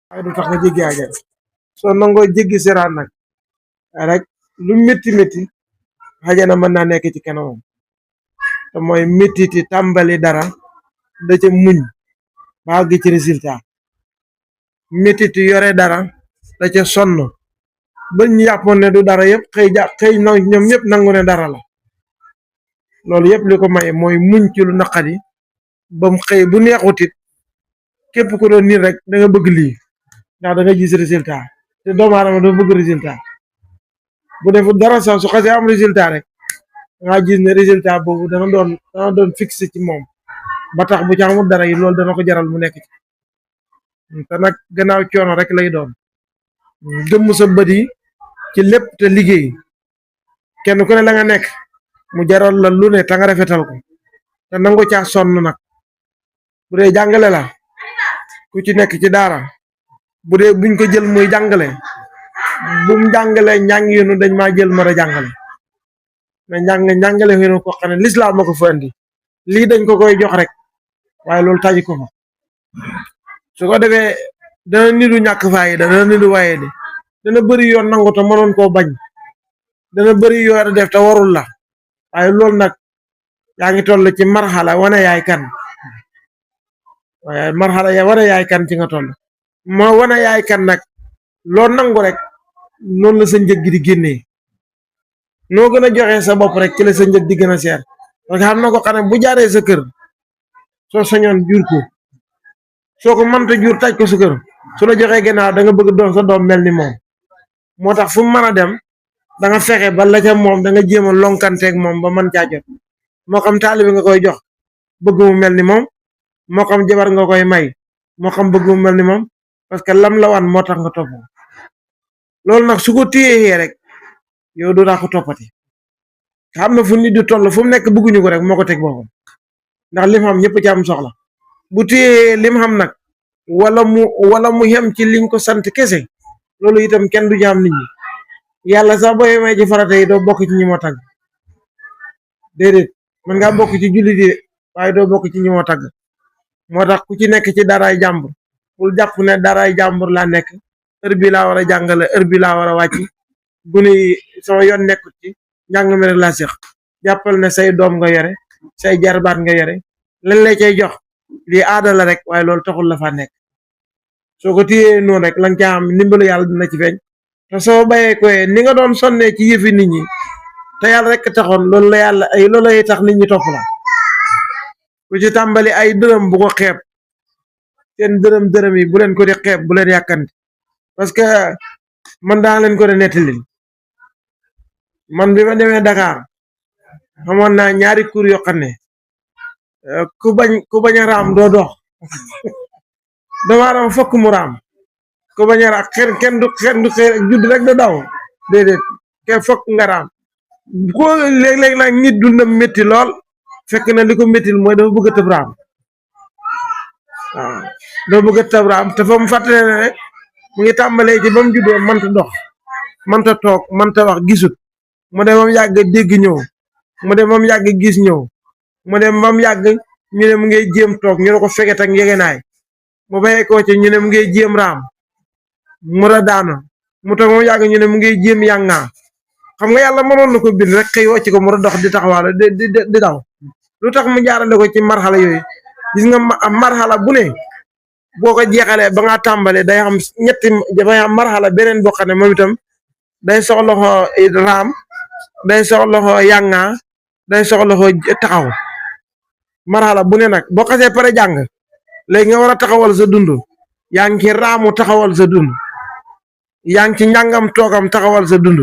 waaye du tax nga jéggi àjjana soo nangoo jéggi siraat nag rek lu métti métti àjjana mën naa nekk ci kanamam te mooy méttiti tàmbali dara da ca muñ ba àgg ci résultat méttiti yore dara da ca sonn ba ñu yàppoon ne du dara yëpp xëy na ñoom ñëpp nangu ne dara la loolu yëpp li ko may mooy muñ ci lu naqari ba mu xëy bu neexutit képp ku doon nit rek da nga bëgg lii ndax da nga gis résultat te doomu aadama dafa bëgg résultat bu deful dara sax su xasee am résultat rek nga gis ne résultat boobu dana doon fixé ci moom ba tax bu ci amul dara yi loolu dana ko jaral mu nekk ci te nag gannaaw coono rek lay doon gëmm sa bët yi ci lépp te liggéey kenn ku ne la nga nekk mu jaral la lu ne te nga rafetal ko te nangu caa sonn nag bu dee jàngale la ku ci nekk ci daara bu dee buñ ko jël muy jàngale bum jàngale njàng yéenu dañ maa jël mar a jàngale mais njàngale yéenu ko xam ne lislaam ma ko fa andi lii dañ ko koy jox rek waaye loolu taji ko fa su ko defee dana nidu ñàkk fayda dana nidu waaye de dana bëri yoon nangu te mënoon koo bañ dana bëri yoon def te warul la waaye loolu nag yaa ngi toll ci marxala wane yaay kan waaye marxala ya wane yaay kan ci nga toll moo wane yaay kan nag loo nangu rek noonu la sa njëg gi di génnee noo gën a joxe sa bopp rek ci la sa njëg di gën a seer parce que xam na ko xam ne bu jaaree sa kër soo sañoon jur ko soo ko mënta jur taj ko sa kër su la joxee gannaaw da nga bëgg doom sa doom mel ni moom moo tax fu mu mën a dem da nga fexe ba la ca moom da nga jéem a lonkanteeg moom ba mën caa jot moo xam taalibi nga koy jox bëgg mu mel ni moom moo xam jabar nga koy may moo xam bëgg mu mel ni moom parce que lam la wan moo tax nga topp loolu nag su ko téyee rek yow du daa ko toppati xam na fu nit di toll fu mu nekk bëgguñu ko rek moo ko teg boppam ndax lim xam ñëpp ci am soxla bu téyee lim xam nag wala mu yem ci liñ ko sant kese loolu itam kenn du jaam nit ñi yàlla sax boo yemee ci farata yi doo bokk ci ñi moo tagg déedéet mën ngaa bokk ci jullit yi waaye doo bokk ci ñi moo tagg moo tax ku ci nekk ci daraay jàmbur bul jàpp ne daraay jàmbur laa nekk heure bi laa war a jàngale heure bi laa war a wàcc gune yi sama yoon nekkut ci njàng mi rek laa seq jàppal ne say doom nga yore say jarbaat nga yore lañ lay cay jox lii aada la rek waaye loolu taxul la fa nekk soo ko téyee noonu rek la nga caa am ndimbalu yàlla dina ci feeñ te soo bayee ko ni nga doon sonnee ci yëfi nit ñi te yàlla rek taxoon loolu la yàlla ay loolu lay tax nit ñi topp la ku ci tàmbali ay dërëm bu ko xeeb seen dërëm yi bu leen ko di xeeb bu leen yàkkanti parce que man daa leen ko de nettalil man bi ma demee Dakar xamoon naa ñaari kur yoo xam ne ku bañ a raam doo dox dama raam fokk mu raam ku bañ a raam kenn du judd rek da daw déedéet kenn fokk nga raam ko léeg-léeg nag nit dundam métti lool fekk na li ko méttil mooy dafa bëgg a tëb raam waaw dafa bëgg a tëb raam te fa mu fàttale ne rek mu ngi tàmbalee ci ba mu juddoo mënta dox mënta toog mënta wax gisut mu dem ba mu yàgg dégg ñëw mu dem ba mu yàgg gis ñëw mu dem ba mu yàgg ñu ne mu ngay jéem toog ñu ne ko feget ak ngegenaay mu bayee ko ci ñu ne mu ngay jéem raam mu ra daana mu toog ba mu yàgg ñu ne mu ngay jéem yàngaa xam nga yàlla mënoon na ko bind rek xëy wàcc ko mu ra dox di taxawaale di daw lu tax mu jaarale ko ci marxala yooyu gis nga marxala bu ne boo ko jeexalee ba nga tàmbalee day xam ñetti dafay am marxala beneen boo xam ne moom itam day soxla raam day soxla yàngaa day soxla taxaw marxala bu ne nag boo xasee pare jàng léegi nga war a taxawal sa dund yaa ngi ci raamu taxawal sa dund yaa ngi ci njàngam toogam taxawal sa dund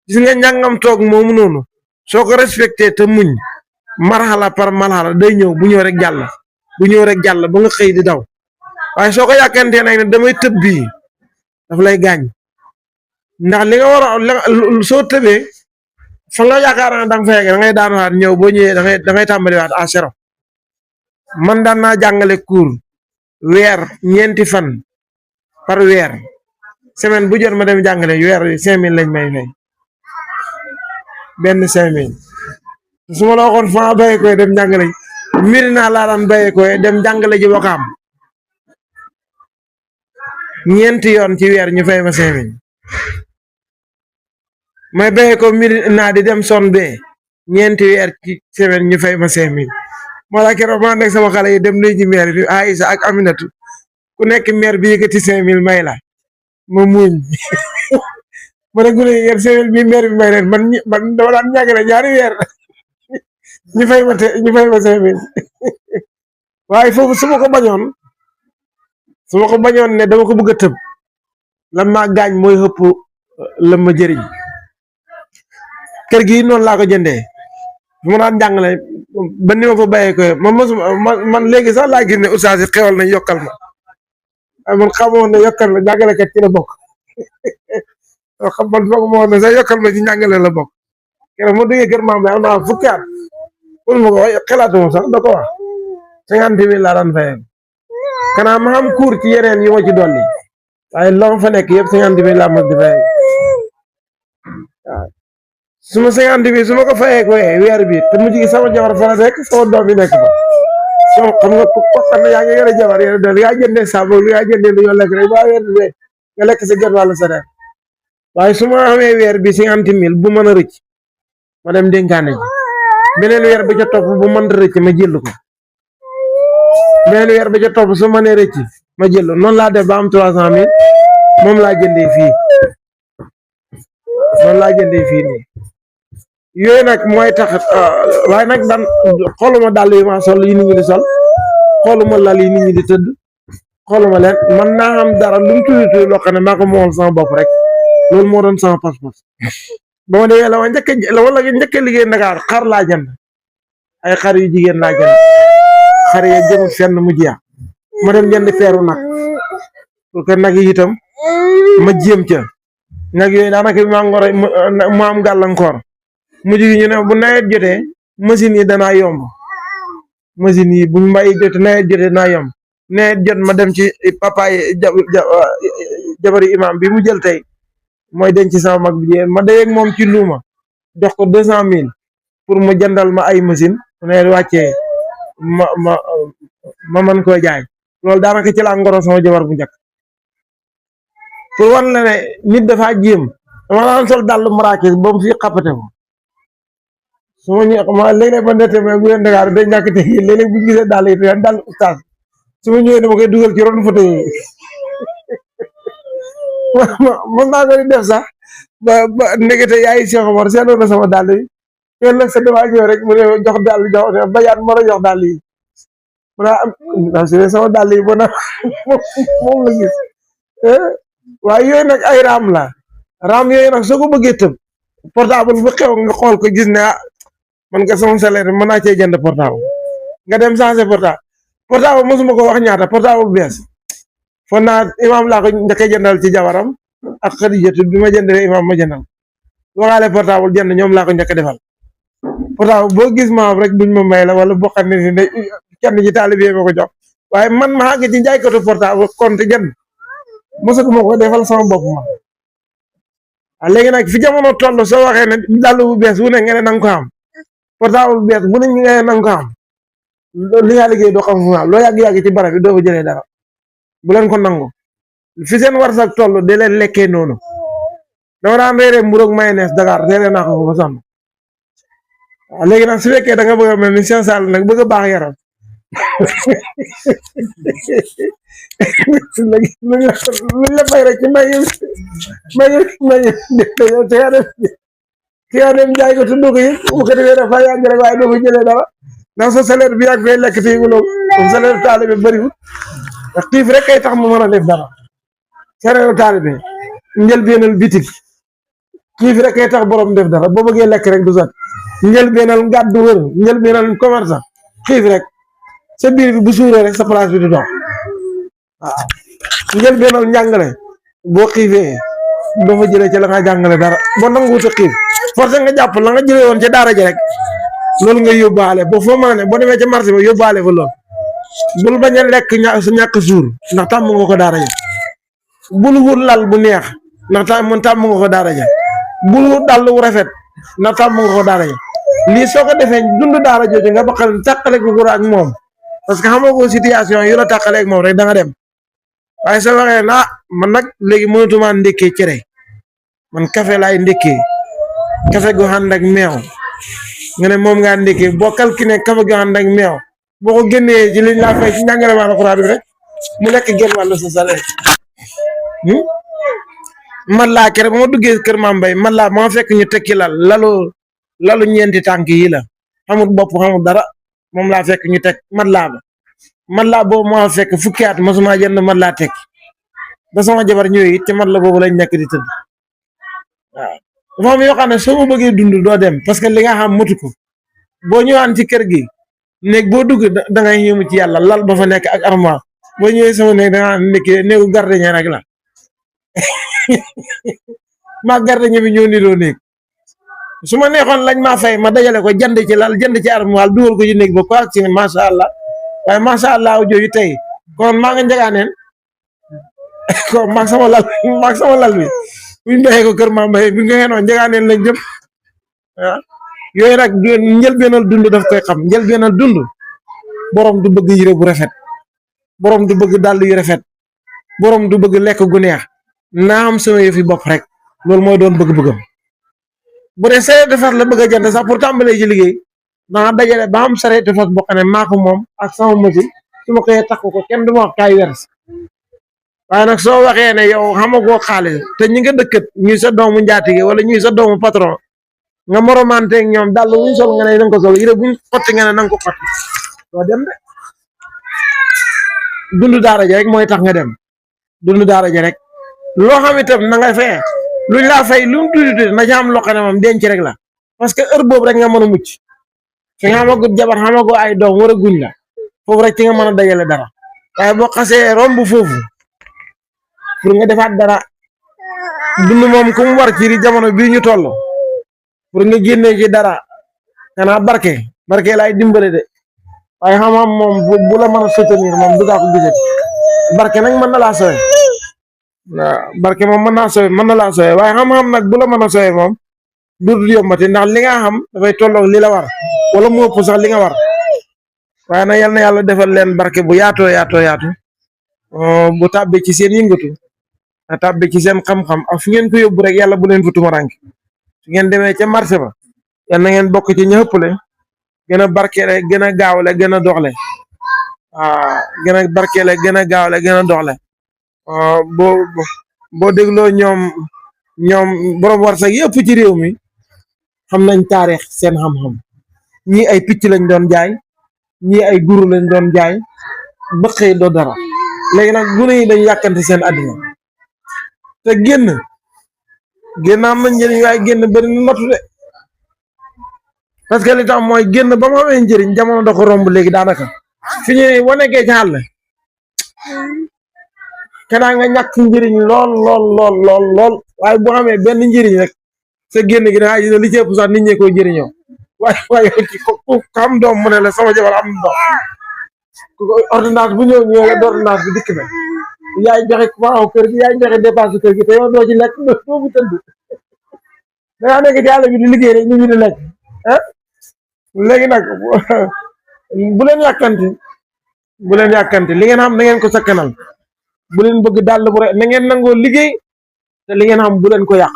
gis nga njàngam toog moomu noonu soo ko respecté te muñ marxala par marxala day ñëw bu ñëw rek jàll ba nga xëy di daw waaye soo ko yàkkantee nag ne damay tëb bii daf lay gaañ ndax li nga war a soo tëbee fa nga yaakaar na da nga fa yegg da ngay daanuwaat ñëw boo ñëwee da ngay tàmbaliwaat à zéro man daan naa jàngale cours weer ñeenti fan par weer semaine bu jot ma dem jàngale weer 5000 lañ may fay benn 5000 su ma la waxoon fa ma bayee koy dem jàngale mbiri naa laa daan bayee koy dem jàngale ji Wakaam ñeenti yoon ci weer ñu fay ma 5000 may béyee ko naa di dem son bee ñeenti weer ci semaine ñu fay ma 5000 moo tax keroog maa nekk sama xale yi dem nuyu ji maire bi Aïssa ak Aminatu ku nekk maire bi yëkkati 5000 may la ma muñ ma ne gune yéen 5000 bi maire bi may leen man dama daan ñàggale ñaari weer ñu fay ma 5000 waaye foofu su ma ko bañoon ne dama ko bëgg a tëb lan maa gaañ mooy xëpp la ma jëriñ kër gi noonu laa ko jëndee bu ma daan jàngale ba ni ma fa bàyyee ko man léegi sax laa gis ne oustaz yi xewal nañ yokkal ma waaye man xamoon ne yokkal ma jàngalekat ci la bokk xam man foog ma woon ne sax yokkal ma ci njàngale la bokk keroog ma duggee kër maam am naa fukki at pour ma ko wax xelaatuma sax da ko wax 50 000 laa daan fayee kanaa ma xam cours ci yeneen yi ma ci dolli waaye loo fa nekk yëpp 50 000 laa mos di fayee waaw su ma 50 000 su ma ko fayee ko weer bi te mujj gi sama jabar fa la nekk sama doom bi nekk fa soo xam nga ko xam ne yaa ngi yore jabar yore dool yaa jëndee saabu yaa jëndee lu ñoo lekk rek ba weer bi nga lekk sa genn wàllu sa reer waaye su ma amee weer bi 50 000 bu mën a rëcc ma dem dénkaane ji beneen weer ba ca topp bu mën a rëcc ma jël ko beneen weer ba ca topp su ma nee rëcc ma jël noonu laa def ba am 300 000 moom laa jëndee fii nii yooyu nag mooy tax waaye nag daan xooluma dàll yi ma sol yi nit ñi di sol xooluma lal yi nit ñi di tëdd xooluma leen man naa am dara lu mu tuuti loo xam ne maa ko moomal sama bopp rek loolu moo doon sama pas-pas ba ma demee la ma njëkk a liggéey Ndakaar xar laa jënd ay xar yu jigéen laa jënd xar ya jëmul fenn mu jeex ma dem jënd peeru nag pour que nag yi itam ma jéem ca nag yooyu daanaka bi maa ngoro mu am gàllankoor mujj gi ñu ne bu nawet jotee machine yi danaa yomb machine yi buñ mbay jotee nawet jotee danaa yomb nawet jot ma dem ci papa yi jabari imam bi mu jël tey mooy denc sama mag bi ma dayeeg moom ci luuma jox ko 200 000 pour mu jëndal ma ay machine bu nawet wàccee ma mën koo jaay loolu daanaka ci laa ngoro sama jabar bu njëkk pour wan la ne nit dafa jéem dama daan sol dàll marakis ba mu fi xappate ko su ma ñëwee ma léeg-léeg ba nette mais bu leen Dakar day ñàkk te léeg-léeg bu ñu gisee dàll yi dàll oustaz su ma ñëwee dama koy dugal ci ron photo yi mën naa ko di def sax ba ndekete yaay Cheikh Omar seetlu na sama dàll yi kenn nag sa damaa ñëw rek mu ne jox dàll jox bayaat ma la jox dàll yi mu naa am si sama dàll yi ba na moom la gis waaye yooyu nag ay raam la raam yooyu nag soo ko bëggee tëb portable bu xew nga xool ko gis ne man nga sama salaire mën naa cee jënd portable nga dem changé portable mosuma ko wax ñaata portable bu bees fon naa imam laa ko njëkk a jëndal ci jabaram ak Xadijatu bi ma jëndee imam ma jëndal waxaale portable jënd ñoom laa ko njëkk a defal portable boo gis maam rek buñ ma may la wala boo xam ne ni kenn ci taalibe ma ko jox waaye man ma àgg ci jaaykatu portable compte jënd mosaguma ko defal sama bopp ma léegi nag fi jamono toll soo waxee ne dàll bu bees bu ne nga ne na nga ko am portable bu bees bu ne nga ne na nga ko am li nga liggéey doo xam fu ma loo yàgg-yàgg ci barab bi doo fa jëlee dara bu leen ko nangu fi seen warsak toll de leen lekkee noonu dama daan reeree mburoog mayonnaise Dakar reeree naa ko fa sonn waaw léegi nag su fekkee da nga bëgg a mel ni Cheikh Sall nag bëgg a baax yaram luñ la fay rek ci ki nga dem jaay ko tudd ko yëpp bu ko defee dafa yàgg rek waaye doo ko jëlee dara ndax sa salaire bi yàgg fay lekk fii mu loolu comme salaire taalibe bëriwul ndax xiif rek kay tax mu mën a def dara salaire taalibe njëlbeenal bitik xiif rek kay tax borom def dara boo bëggee lekk rek du sot njëlbeenal gàddu wër njëlbeenal commerce xiif rek sa biir bi bu suuree rek sa place bi du dox waaw njëlbeenal njàngale boo xiifee doo fa jëlee ci la nga jàngale dara boo nanguwut a xiif forcé nga jàpp la nga jëlee woon ca daara ji rek loolu nga yóbbaale boo foo mën a ne boo demee ca marché ba yóbbaale fa lool bul bañ a lekk sa ñàkk suur ndax tàmm nga ko daara ja bul wut lal bu neex ndax tàmm nga ko daara ja bul wut dàll wu rafet ndax tàmm nga ko daara ja lii soo ko defee dund daara jooju nga baqal tàqale ko ak moom parce que xamoo ko situation yu la tàqaleeg moom rek da nga dem waaye sa waxee na man nag léegi mënatuma ndékkee cere man café laay ndékkee café gu ànd ak meew nga ne moom ngaa ndékkee boo calculé café gu ànd ak meew boo ko génnee ci liñ laa fay ci njàngale ma alxuraan bi rek mu nekk genn wàllu sa salaire man laa kere ba ma duggee kër Mame Mbaye man laa ma fekk ñu tekki lalu ñeenti tànk yi la xamul bopp xamul dara moom laa fekk ñu teg man laa boobu moo fekk fukki at mosuma jënd man laa teg ba sama jabar ñëwee it ci man la boobu lañ nekk di tëdd waaw dafa am yoo xam ne soo ma bëggee dund doo dem parce que li nga xam matu ko boo ñëwaan ci kër gi néeg boo dugg da ngay yéemu ci yàlla lal ba fa nekk ak armoire boo ñëwee sama néeg da nga nekk néegu gardien rek la maa gardien bi ñëw niroo néeg su ma neexoon lañ maa fay ma dajale ko jënd ci lal jënd ci armoire dugal ko ci néeg ba ko ak ci macha allah waaye macha allah jooju tey kon maa nga njëgaaneen kon maag sama lal bi buñ doxee ko kër Mame Mbaye bi nga xeenoo njëgaaneen lañ jëm ah yooyu nag njëlbeenal dund daf koy xam njëlbeenal dund borom du bëgg yére bu rafet borom du bëgg dàll yu rafet borom du bëgg lekk gu neex naa am sama yëfi bopp rek loolu mooy doon bëgg-bëggam bu dee sareet fas la bëgg a jënd sax pour tàmbalee ci liggéey danga dajale ba am sareet fas boo xam ne maa ko moom ak sama machine su ma koy takk ko kenn du ma wax kaay wers waaye nag soo waxee ne yow xamagoo xaalis te ñi nga dëkkat ñuy sa doomu njaatige wala ñuy sa doomu patron nga moromanteeg ñoom dàll wuñ sol nga ne nanga ko sol yére buñ xotti nga ne nanga ko xotti doo dem de dund daara ja rek mooy tax nga dem dund daara ja rek loo xam itam na nga fee luñ laa fay lu mu tuuti na ci am loo xam ne moom denc rek la parce que heure boobu rek nga mën a mucc fi nga xamagut jabar xamagoo ay doom war a guñ la foofu rek ci nga mën a dajale dara waaye boo xasee romb foofu pour nga defaat dara dund moom ku mu war ci jamono bii ñu toll pour nga génnee ci dara xanaa barke laay dimbale de waaye xam-xam moom bu la mën a soutenir moom du daa ko gisati barke nag mën na laa sowe waaw barke moom mën na laa sowe waaye xam-xam nag bu la mën a sowe moom du yombati ndax li nga xam dafay tolloog li la war wala mu ëpp sax li nga war waaye nag yal na yàlla defal leen barke bu yaatoo yaatu bu tàbbee ci seen yëngatu tàbbee ci seen xam-xam ak fu ngeen ko yóbbu rek yàlla bu leen fa tumaranke su ngeen demee ca marché ba yal na ngeen bokk ci ñëppale gën a barkeele gën a gaawle gën a doxle gën a barkeele gën a gaawle gën a doxle boo dégloo ñoom borom warsak yëpp ci réew mi xam nañ taarix seen xam-xam ñii ay picc lañ doon jaay ñii ay guru lañ doon jaay ba xëy doo dara léegi nag gune yi dañ yàkkante seen àddina te génn am na njëriñ waaye génn bëri na notu de parce que li tax mooy génn ba mu amee njëriñ jamono da ko romb léegi daanaka fi ñu ne boo nekkee ci àll kanaa nga ñàkk njëriñ lool waaye boo xamee benn njëriñ rek sa génn gi da li ci ëpp sax nit ñi koy jëriñoo waaye ci ku am doom mu ne la sama jabar am doom ordonnance bu ñëw ordonnance bi dikk na yaay joxe waaw kër gi yaay joxe dépense kër gi te yow doo ci lekk doo bu tëdd dangaa nekk ci àll bi di liggéey rek ñu di lekk léegi nag bu leen yàkkanti li ngeen xam na ngeen ko sakkanal bu leen bëgg dàll bu rek na ngeen nangoo liggéey te li ngeen xam bu leen ko yàq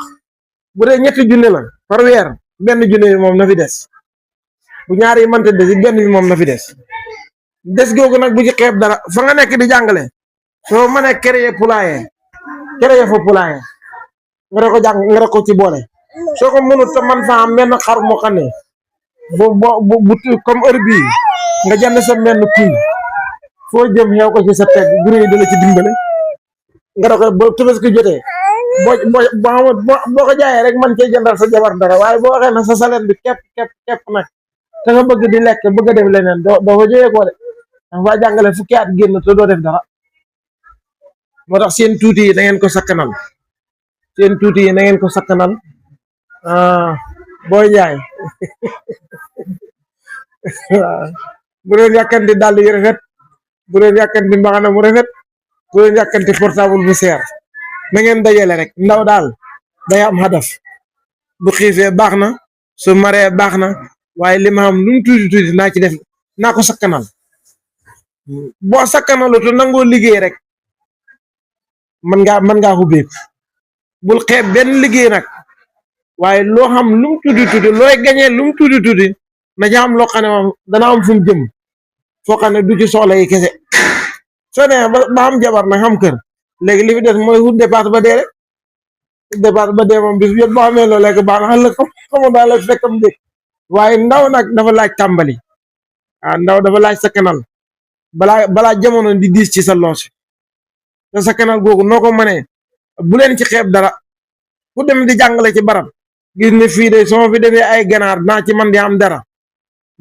bu dee ñetti junne la par weer benn junne bi moom na fi des bu ñaar yi mënta des benn bi moom na fi des googu nag bu ci xeeb dara fa nga nekk di jàngale soo mënee créer poulailler fa poulailler nga rek ko jàng nga rek ko ci boole soo ko mënut te man fa am benn xar moo xam ne bu comme heure bii nga jënd sa benn kuy foo jëm xew ko ci sa teg gune yi dala ci dimbale nga rek ba Tabaski jotee boo ko jaayee rek man cee jëndal sa jabar dara waaye boo waxee na sa salaire bi képp nag te nga bëgg di lekk bëgg a def leneen doo fa jógee koo de dafa faa jàngale fukki at génn te doo def dara moo tax seen tuuti yi na ngeen ko sakkanal booy jaay bu leen yàkkanti dàll yu rafet bu leen yàkkanti mbaxana mu rafet bu leen yàkkanti portable bu seer na ngeen dajale rek ndaw daal day am hadaf bu xiifee baax na su maree baax na waaye li ma xam lu mu tuuti naa ci def naa ko sakkanal boo sakkanalu te nangoo liggéey rek mën ngaa ubbeeku bul xeeb benn liggéey nag waaye loo xam lu mu tuddi looy gañee lu mu tuddi na ci am loo xam ne moom dana am fu mu jëm foo xam ne du ci soxla yi kese soo demee ba am jabar nag xam kër léegi li fi des mooy wut dépasse ba dee rek dépasse ba dee moom bis yëpp boo xamee loolu lekk baax na la xamu daal la fekkam dé waaye ndaw nag dafa laaj tàmbali ndaw dafa laaj sakkanal balaa jamono di diis ci sa loos te sakkanal googu noo ko mënee bu leen ci xeeb dara ku dem di jàngale ci barab gis ne fii de soo fi defee ay ganaar naa ci man di am dara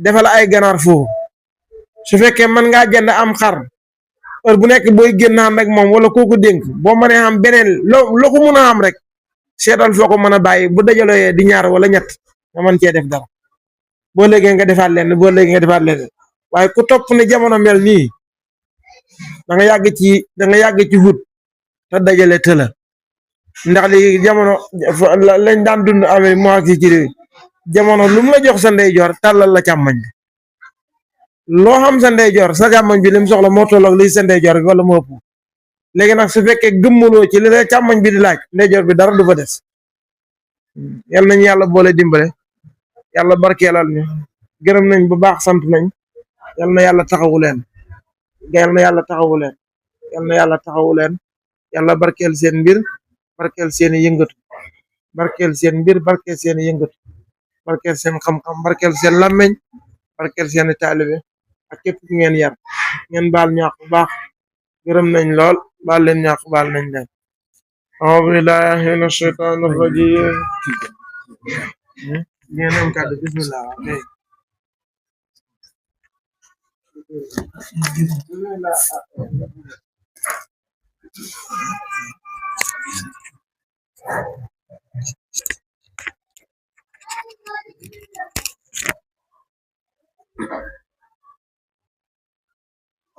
defal ay ganaar foofu su fekkee mën ngaa jënd am xar heure bu nekk booy génnaan rek moom wala kooku dénk boo mënee am beneen loo ko mën a am rek seetal foo ko mën a bàyyi bu dajalooyee di ñaar wala ñett nga mën cee def dara boo léegi nga defaat leen boo léegi nga defaat leen waaye ku topp ne jamono mel nii da nga yàgg ci wut te dajale tëla ndax li jamono lañ daan dund amee mu ak ci réew jamono lu mu la jox sa ndeyjoor tàllal la càmmoñ bi loo xam sa ndeyjoor sa càmmoñ bi lim soxla moo tolloog li sa ndeyjoor bi wala moo ëpp léegi nag su fekkee gëmmaloo ci li la càmmoñ bi di laaj ndeyjoor bi dara du fa des yal nañu yàlla boole dimbale yàlla barkeelal ñu gërëm nañ bu baax sant nañ yal na yàlla taxawu leen yal na yàlla taxawu leen yal na yàlla taxawu leen yàlla barkeel seen mbir barkeel seeni yëngatu barkeel seen mbir barkeel seeni yëngatu barkeel seen xam-xam barkeel seen làmmeñ barkeel seeni taalibe ak képp ku ngeen yar ngeen baal ñaax bu baax gërëm nañ lool baal leen ñaax baal nañ leen a'uuzu billaahi mina shaytaani rajiim ngeen am kàddu bismillah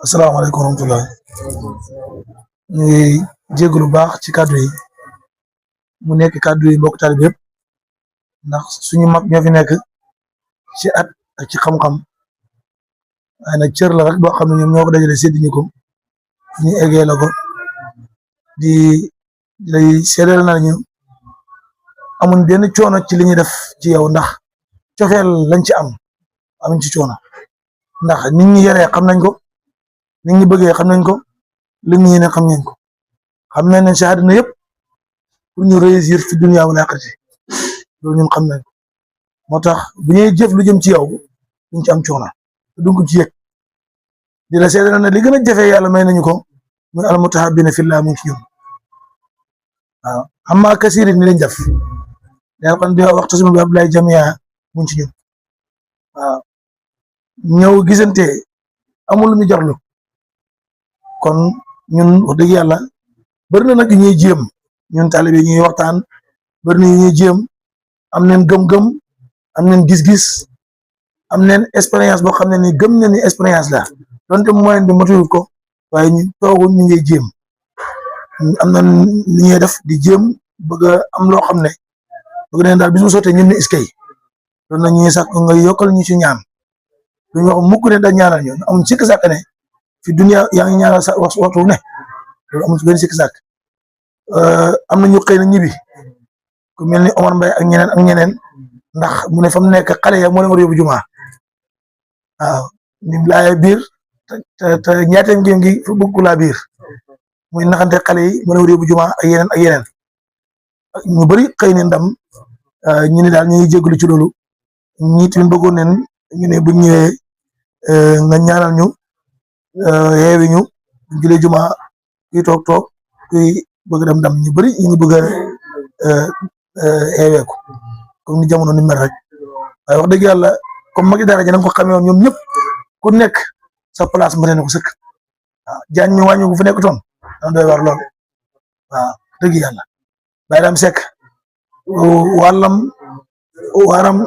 asalaamaaleykum wa rahmatulah ñu ngi jégalu baax ci kàddu yi mu nekk kàddu yi mbokk taalibe yëpp ndax suñu mag ñoo fi nekk ci at ak ci xam-xam waaye nag cër la rek boo xam ne ñoom ñoo ko dajale séddiñu ko ñu eggee la ko di lay seedeel nañu amuñ benn coono ci li ñuy def ci yow ndax cofeel lañ ci amuñ ci coono ndax nit ñi yaree xam nañ ko. nit ñi bëggee xam nañ ko li ñu yéene xam nañ ko xam nañ ne sa àddina yëpp pour ñu réussir fi dunya wala aaxirati loolu ñun xam nañ ko moo tax bu ñuy jëf lu jëm ci yow duñ ci am coono te duñ ko ci yëg di la seedal ne li gën a jafe yàlla may nañu ko muy al mutahabbina fillah mu ci ñun waaw amma kasirin ni lañ def yaa xam di waxtu suma bi Abdoulaye Jamia mu ci ñun waaw ñëw gisante amul lu ñu jarlu kon ñun wax dëgg yàlla bëri na nag ñuy jéem ñun taalibe ñuy waxtaan bëri na ñuy jéem am nañ gëm-gëm am nañ gis-gis am nañ expérience boo xam ne ni gëm na ni expérience la donte moyen bi matuwul ko waaye ñu toogul ñu ngi jéem am na li ñuy def di jéem bëgg a am loo xam ne bëgg nañ daal bis mu sottee ñun ne iskay loolu nag ñuy sax nga yokkal ñu ci ñaan duñu wax mukk ne da ñaanal ñu am sikk sàkk ne fi dunia yaa ngi ñaanal sa waxtu ne loolu amul benn sikk sàkk am na ñu xëy na ñibbi ku mel ni Omar Mbaye ak ñeneen ndax mu ne fa mu nekk xale ya moo leen war a yóbbu jumaa waaw ni laaye biir te ñaateem géem gi fu bëgg laa biir muy naxante xale yi moo leen war a yóbbu jumaa ak yeneen ñu bëri xëy na ndam ñu ne daal ñu ngi jégalu ci loolu ñi tamit bëggoon neen ñu ne bu ñëwee nga ñaanal ñu yeewi ñu julee juma kuy toog kuy bëgg dem ndam ñu bëri ñu ngi bëgg a yeeweeku comme ni jamono ni mel rek waaye wax dëgg yàlla comme magi dara ji na ko xamee woon ñoom ñëpp ku nekk sa place mën na ko sëkk waaw jaañ mi wàññi bu fa nekk toon dana doy war lool waaw dëgg yàlla Baye Dame Seck waaram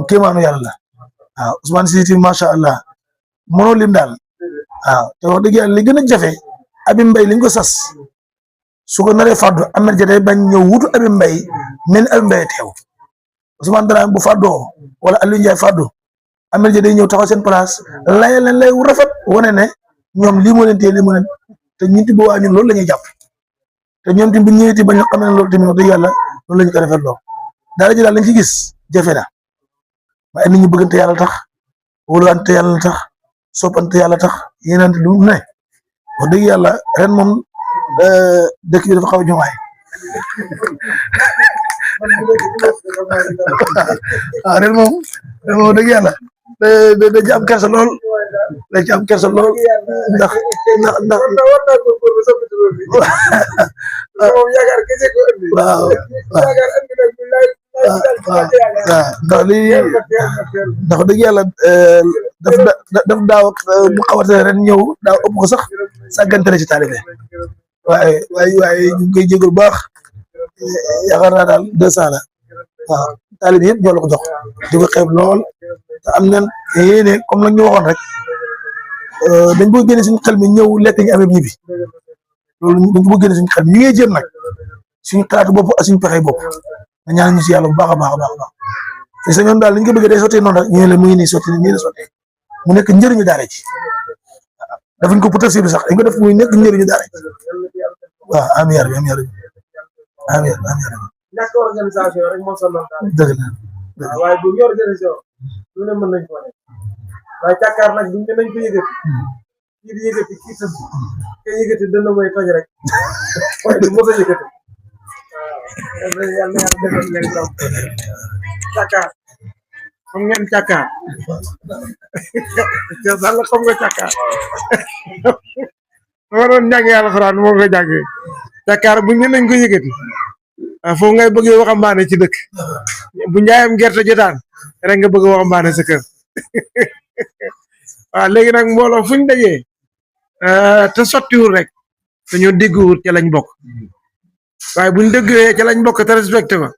kéemaanu yàlla la waaw Ousmane Siti macha allah mënoo lim daal waaw te wax dëgg yàlla li gën a jafe Abim Mbaye liñ ko sas su ko naree fàddu Ahmed Dia day bañ ñëw wutu Abim Mbaye mel ni Abim Mbaye teew Ousmane Dramé bu fàddoo wala Aliou Ndiaye fàddu Ahmed Dia day ñëw taxaw seen place layal leen lay rafet wane ne ñoom lii moo leen téye lii moo leen te ñun ti boobaa ñun loolu la ñuy jàpp te ñoom tamit bu ñëwee tamit ba ñu xam ne loolu tamit wax dëgg yàlla loolu la ñu ko rafetloo daara ji daal lañ ci gis jafe na waaye nit ñi bëggante yàlla tax wóoluwante yàlla tax soppante yàlla tax yéenante lu ne wax dëgg yàlla ren moom dëkk bi dafa xaw a jomaay waaw ren moom dëgg yàlla da ci am kersa lool da ci am kersa lool ndax moom yaakaar kese ko indi. waaw yaakaar indi nag bi laay ndax lii ndax dëgg yàlla daf daaw mu xawate ren ñëw daaw ëpp ko sax sàggante na ci taalibe waaye ñu ngi koy jégalu bu baax yaakaar naa daal 200 la waaw taalibe yëpp ñoo la ko jox di ko xeeb lool te am nañ yéene comme la ñu waxoon rek dañ koy génne suñu xel mi ñëw lekk ñu amee ñibbi loolu dañ ko bëgg génne suñu xel mi ñu ngi jéem nag suñu xalaatu bopp ak suñu pexe bopp na ñaan ñu si yàlla bu baax a baax a baax te sa ñoom daal li ñu ko bëggee day sottee noonu rek ñu ne la mu ngi nii sotti nii la sottee mu nekk njëriñu daara ji dafuñ ko putar bi sax dañ ko def muy nekk njëriñu daara ji waaw amiin yaa rabbi amiin yaa rabbi amiin amiin yaa rabbi ñàkk organisation rek moo sonal daal. dëgg la waaw waaye bu ñu organisation lu ne mën nañ ko wane waaye càkkaar nag duñ ne nañ ko yëgati kii di yëgati kii tëdd ke yëgati dana mooy toj rek waaye du mos a yëgati waaw yàlla na yàlla defal leen jàmm càkkaar xam ngeen càkkaar sàll xam nga càkkaar dama doon jàngee alxuraan moo nga jàngee càkkaar buñ ne nañ ko yëgati foofu ngay bëggee waxambaane ci dëkk bu njaayam gerte jotaan rek nga bëgg waxambaane sa kër waaw léegi nag mbooloo fuñ dajee te sottiwul rek dañoo dégguwul ca lañ bokk waaye buñ déggee ca lañ bokk te respecté ko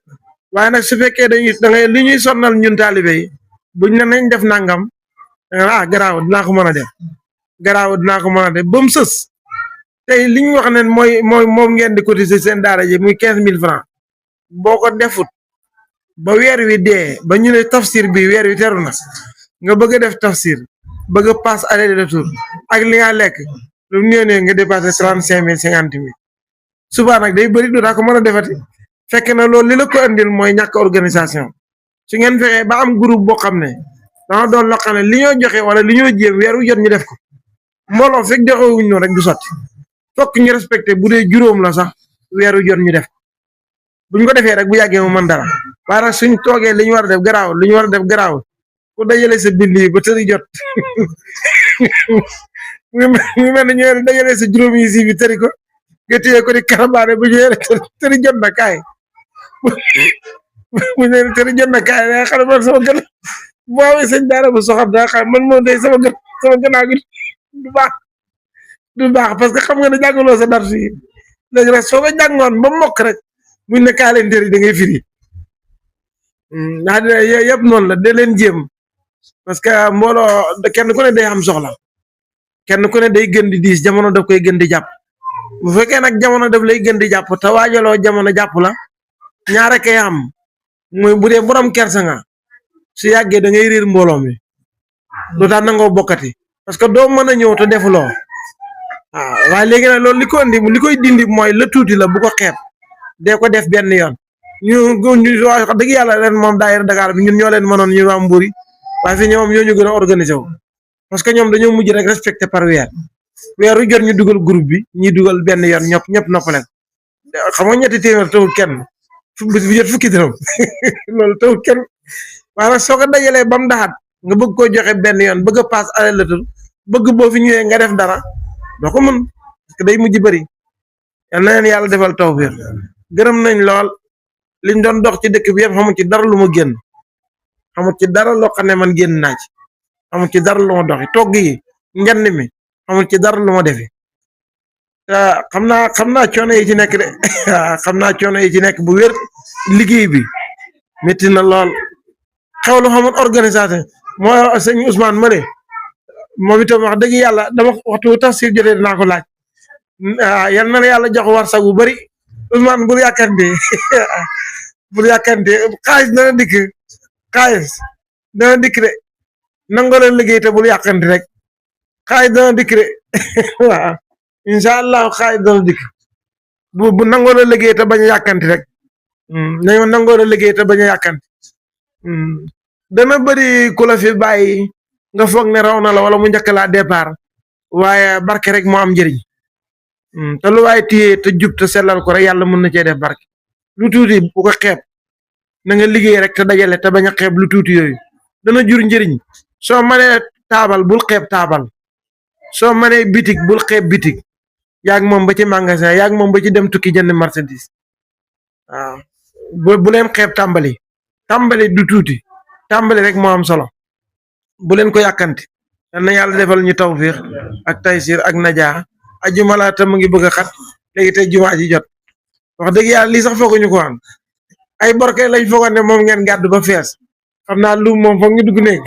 waaye nag su fekkee da ngay li ñuy sonnal ñun taalibe yi buñ ne nañ def nangam garaaw dinaa ko mën a def garaaw dinaa ko mën a def ba mu sës tey li ñu wax ne moom ngeen di cotiser seen daara ji muy 15000 francs boo ko defut ba weer wi dee ba ñu ne tafsir bi weer wi teru na nga bëgg a def tafsir bëgg a passe aller retour ak li nga lekk lu mu néew nga dépassé 35000 50000 suba nag day bëri du daa ko mën a defati fekk na loolu li la ko andil mooy ñàkk organisation su ngeen fexee ba am groupe boo xam ne dana doon loo xam ne li ñoo joxe wala li ñoo jéem weer wu jot ñu def ko mbooloo fekk joxe wuñ noonu rek du sotti fokk ñu respecté bu dee juróom la sax weer wu jot ñu def buñ ko defee rek bu yàggee mu mën dara waaye nag suñ toogee li ñu war a def garaaw li ñu war a def garaaw ku dajale sa bind yi ba tëri jot mu mel ne ñu dajale sa juróom yi si bi tëri ko nga téye ko di karabaane bu ñu tëri jot na kaay bu ñu tëri jot na kaay da xam ne man sama gën bu amee sëñ daara bu soxam daa xam man moom day sama gannaaw gi du baax parce que xam nga ne jàngaloo sa dar fii léegi nag soo ko jàngoon ba mokk rek buñ ne kaa leen tëri da ngay firi ndax yëpp noonu la de leen jéem parce que mbooloo kenn ku ne day am soxla kenn ku ne day gën di diis jamono daf koy gën di jàpp bu fekkee nag jamono daf lay gën di jàpp te waajaloo jamono jàpp la ñaare kay am muy bu dee borom kersa nga su yàggee da ngay riir mbooloo mi lu tax nangoo bokkati parce que doo mën a ñëw te defuloo waaw waaye léegi nag loolu li ko indi li koy dindi mooy la tuuti la bu ko xeeb dee ko def benn yoon ñu wax dëgg yàlla ren moom daayira Dakar bi ñun ñoo leen mënoon ñu waa Mbuur yi waaye fi ñoom ñoo ñu gën a organisé wu parce que ñoom dañoo mujj rek respecté par weeru jot ñu dugal groupe bi ñuy dugal benn yoon ñëpp noppale xam nga ñetti téeméer tawul kenn bis bi jot fukki dërëm loolu tawul kenn waaye nag soo ko dajalee ba mu daxat nga bëgg koo joxe benn yoon bëgg a paas aller retour bëgg boo fi ñëwee nga def dara doo ko mën parce que day mujj bëri yal na leen yàlla defal tawfiq gërëm nañ lool liñ doon dox ci dëkk bi yëpp xamul ci dara lu ma génn xamul ci dara loo xam ne man génn naa ci xamul ci dara lu ma doxi togg yi njand mi xamul ci dara lu ma defi xam naa coono yi ci nekk de xam naa coono yi ci nekk bu wér liggéey bi métti na lool xew lu xamul organisation moo sëñ Ousmane Male moom itam wax dëgg yàlla dama waxtu tafsir jotee dinaa ko laaj yal na la yàlla jox warsa bu bari Ousmane bul yàkkante xaalis dana dikk de nangoo leen liggéey te bul yàkkante rek xaalis dana dikk de waaw incha allah xaalis dana dikk bu nangoo a liggéey te bañ a yàkkanti rek nañoo nangoo a liggéey te bañ a yàkkanti dana bëri ku la fi bàyyi nga foog ne raw na la wala mu njëkk laa départ waaye barke rek moo am njëriñ te lu waaye téye te jub te sellal ko rek yàlla mën na cee def barke lu tuuti bu ko xeeb na nga liggéey rek te dajale te bañ a xeeb lu tuuti yooyu dana jur njëriñ soo mënee taabal bul xeeb taabal soo mënee bitig bul xeeb bitig yaag moom ba ci magasin yaag moom ba ci dem tukki jënd marchandise waaw bu leen xeeb tàmbali du tuuti tàmbali rek moo am solo bu leen ko yàkkanti yal na yàlla defal ñu tawfiix ak taysir ak najaa ajuma la tam mu ngi bëgg a xat léegi tey jumaa ji jot wax dëgg yàlla lii sax fooguñu ko woon ay borke lañ foogoon ne moom ngeen gàddu ba fees xam naa lu moom foog ñu dugg néeg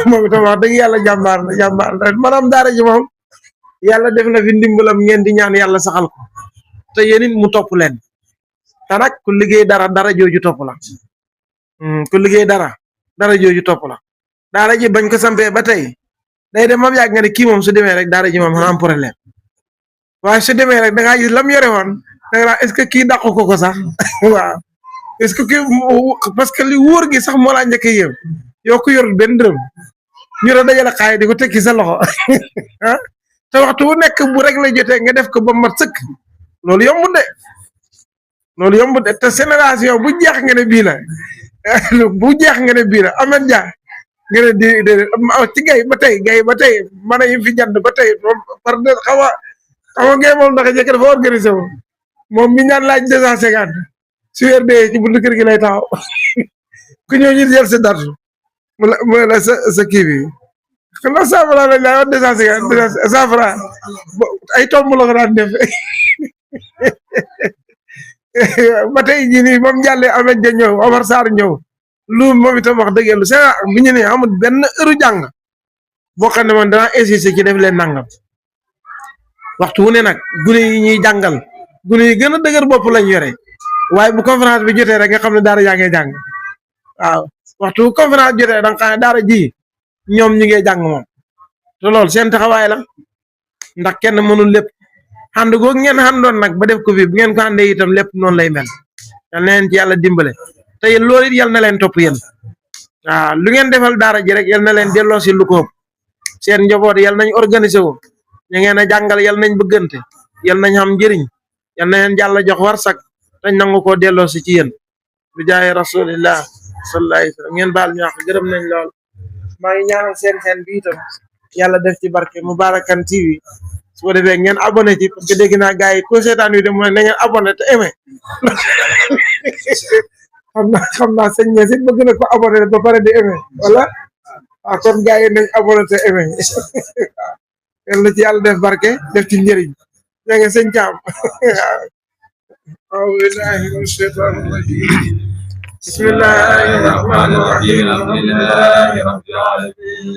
moom itam wax dëgg yàlla jàmbaar na maanaam daara ji moom yàlla def na fi ndimbalam ngeen di ñaan yàlla saxal ko te yéen it mu topp leen te nag ku liggéey dara jooju topp la ku liggéey dara jooju topp la daara ji bañ ko sampee ba tey day dem moom yàgg nga ne kii moom su demee rek daara ji moom am problème waaye su demee rek da ngaa gis lam yore woon da nga est-ce que kii dàqu ko sax waaw est-ce que kii parce que li wóor gi sax moo laa njëkk a yéem yow ko yorul benn dërëm ñu la dajale xaay di ko tekki sa loxo ah te waxtu wu nekk bu rek la jotee nga def ko ba mat sëkk loolu yombut de te génération bu jeex nga ne bii la bu jeex nga ne bii la Ahmed Dia nga ne di ci gay ba tey man a yi fi jand ba tey par xaw a ngay moom ndax jëkk dafa organisé wu moom mi ñaan laaj 250 su weer dee ci buntu kër gi lay taxaw ku ñëw ñu jël sa date mu la sa kii bi xam nga 100 francs lañ laa wax 250 100 francs ay tomb la ko daan def ba tey jii nii moom jàllee Ahmed Dia ñëw Omar Sarr ñëw lu moom itam wax dëgg yàlla c'est bu ñu nee amul benn heure jàng boo xam ne man danaa insister ci def leen nangam waxtu wu ne nag gune yi ñuy jàngal gune yi gën a dëgër bopp lañ yore waaye bu conférence bi jotee rek nga xam ne daara yaa ngi jàng waaw waxtu bu conférence jotee da nga xam ne daara ji ñoom ñu ngi jàng moom te loolu seen taxawaay la ndax kenn mënul lépp ànd googu ngeen àndoon nag ba def ko fi bu ngeen ko àndee itam lépp noonu lay mel yal na leen ci yàlla dimbale te yéen loolu it yal na leen topp yéen waaw lu ngeen defal daara ji rek yal na leen delloo si lu ko ëpp seen njaboot yal nañ organiser wu ñu ngeen a jàngal yal nañ bëggante yal nañ xam njëriñ yal na leen jàlla jox warsak tañ nangu koo delloo si ci yéen bi jaay rasulillah sallallahu alayhi wa sallam ngeen baal ñu wax gërëm nañ lool maa ngi ñaanal seen bi itam yàlla def ci barke Mubarakan TV su ko defee ngeen abonné ci parce que dégg naa gars yi ko seetaan wi de mu ne na ngeen abonné te aimé xam naa sëñ ne si bëgg na ko abonné ba pare di aimé wala waaw kon gars yi nañ abonné te aimé yal na ci yàlla def barke def ci njëriñ yaa ngi sëñ Caam أعوذ بالله من الشيطان الرجيم بسم الله الرحمن الرحيم الحمد لله رب العالمين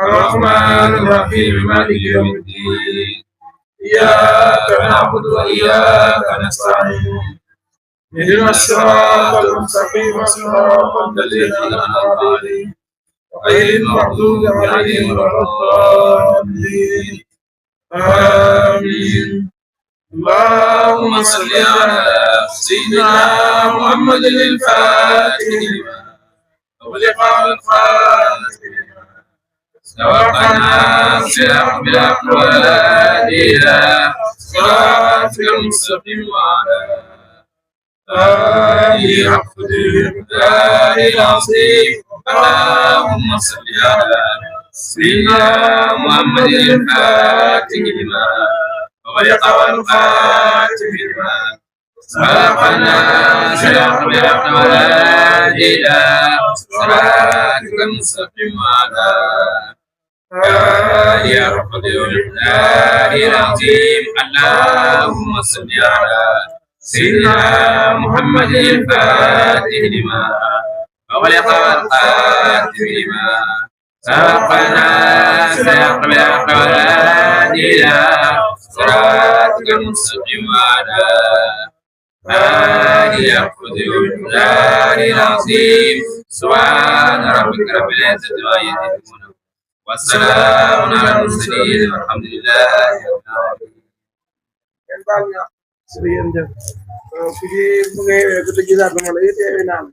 الرحمن الرحيم مالك يوم الدين إياك نعبد وإياك نستعين اهدنا الصراط المستقيم صراط الذين أنعمت عليهم غير المغضوب عليهم ولا الضالين آمين اللهم صل على سيدنا محمد الفاتح لما أغلق الخاتم سبقنا صراط بالأقوال إلى صراط المستقيم وعلى آله حق الإمداد العظيم اللهم صل على سيدنا محمد الفاتح لما وغلق والخاتم لما سبقنا صراط بالأقوال إلى صراطك المستقيم وعلى آله حق الإمداد العظيم اللهم صل على سيدنا محمد الفاتح لما وغلق والخاتم لما سبقنا صراط بالأقوال إلى صراطك المستقيم وعلى آله حق الإمداد العظيم سبحان ربك رب العزة عما يصفون وسلام على المرسلين والحمد لله رب العالمين. ngeen baal ñu wax jërëjëf fi bu ngay ko gisaat dama la yéte naan